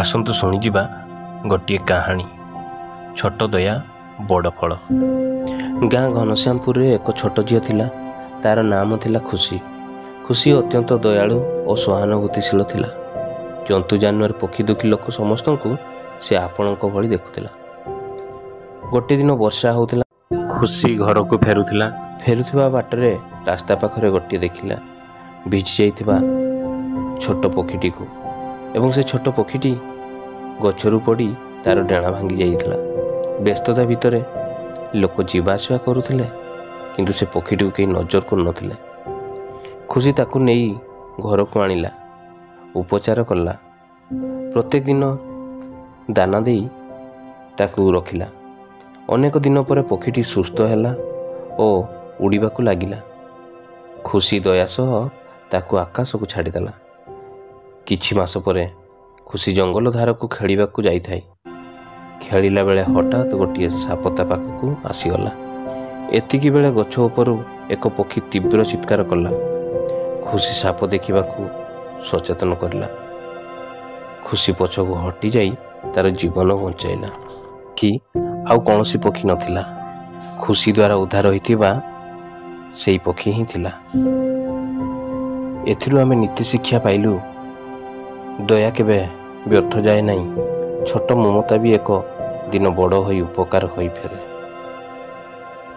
ଆସନ୍ତୁ ଶୁଣିଯିବା ଗୋଟିଏ କାହାଣୀ, ଛୋଟ ଦୟା ବଡ଼ ଫଳ। ଗାଁ ଘନଶ୍ୟାମପୁରରେ ଏକ ଛୋଟ ଝିଅ ଥିଲା। ତାର ନାମ ଥିଲା ଖୁସି। ଖୁସି ଅତ୍ୟନ୍ତ ଦୟାଳୁ ଓ ସହାନୁଭୂତିଶୀଳ ଥିଲା। ଜନ୍ତୁ, ଜାନୁଆର, ପକ୍ଷୀ, ଦୁଃଖୀ ଲୋକ ସମସ୍ତଙ୍କୁ ସେ ଆପଣଙ୍କ ଭଳି ଦେଖୁଥିଲା। ଗୋଟିଏ ଦିନ ବର୍ଷା ହେଉଥିଲା। ଖୁସି ଘରକୁ ଫେରୁଥିଲା। ଫେରୁଥିବା ବାଟରେ ରାସ୍ତା ପାଖରେ ଗୋଟିଏ ଦେଖିଲା ଭିଜି ଯାଇଥିବା ଛୋଟ ପକ୍ଷୀଟିକୁ, ଏବଂ ସେ ଛୋଟ ପକ୍ଷୀଟି ଗଛରୁ ପଡ଼ି ତାର ଡେଣା ଭାଙ୍ଗି ଯାଇଥିଲା। ବ୍ୟସ୍ତତା ଭିତରେ ଲୋକ ଯିବା ଆସିବା କରୁଥିଲେ, କିନ୍ତୁ ସେ ପକ୍ଷୀଟିକୁ କେହି ନଜର କରୁନଥିଲେ। ଖୁସି ତାକୁ ନେଇ ଘରକୁ ଆଣିଲା, ଉପଚାର କଲା, ପ୍ରତ୍ୟେକ ଦିନ ଦାନା ଦେଇ ତାକୁ ରଖିଲା। ଅନେକ ଦିନ ପରେ ପକ୍ଷୀଟି ସୁସ୍ଥ ହେଲା ଓ ଉଡ଼ିବାକୁ ଲାଗିଲା। ଖୁସି ଦୟା ସହ ତାକୁ ଆକାଶକୁ ଛାଡ଼ିଦେଲା। କିଛି ମାସ ପରେ ଖୁସି ଜଙ୍ଗଲ ଧାରକୁ ଖେଳିବାକୁ ଯାଇଥାଏ। ଖେଳିଲା ବେଳେ ହଠାତ୍ ଗୋଟିଏ ସାପ ତା ପାଖକୁ ଆସିଗଲା। ଏତିକି ବେଳେ ଗଛ ଉପରୁ ଏକ ପକ୍ଷୀ ତୀବ୍ର ଚିତ୍କାର କଲା। ଖୁସି ସାପ ଦେଖିବାକୁ ସଚେତନ କରିଲା। ଖୁସି ପଛକୁ ହଟିଯାଇ ତାର ଜୀବନ ବଞ୍ଚାଇଲା କି ଆଉ କୌଣସି ପକ୍ଷୀ ନଥିଲା। ଖୁସି ଦ୍ୱାରା ଉଦ୍ଧାର ହୋଇଥିବା ସେଇ ପକ୍ଷୀ ହିଁ ଥିଲା। ଏଥିରୁ ଆମେ ନୀତି ଶିକ୍ଷା ପାଇଲୁ, ଦୟା କେବେ ବ୍ୟର୍ଥ ଯାଏ ନାହିଁ। ଛୋଟ ମମତା ବି ଏକ ଦିନ ବଡ଼ ହୋଇ ଉପକାର ହୋଇ ଫେରେ।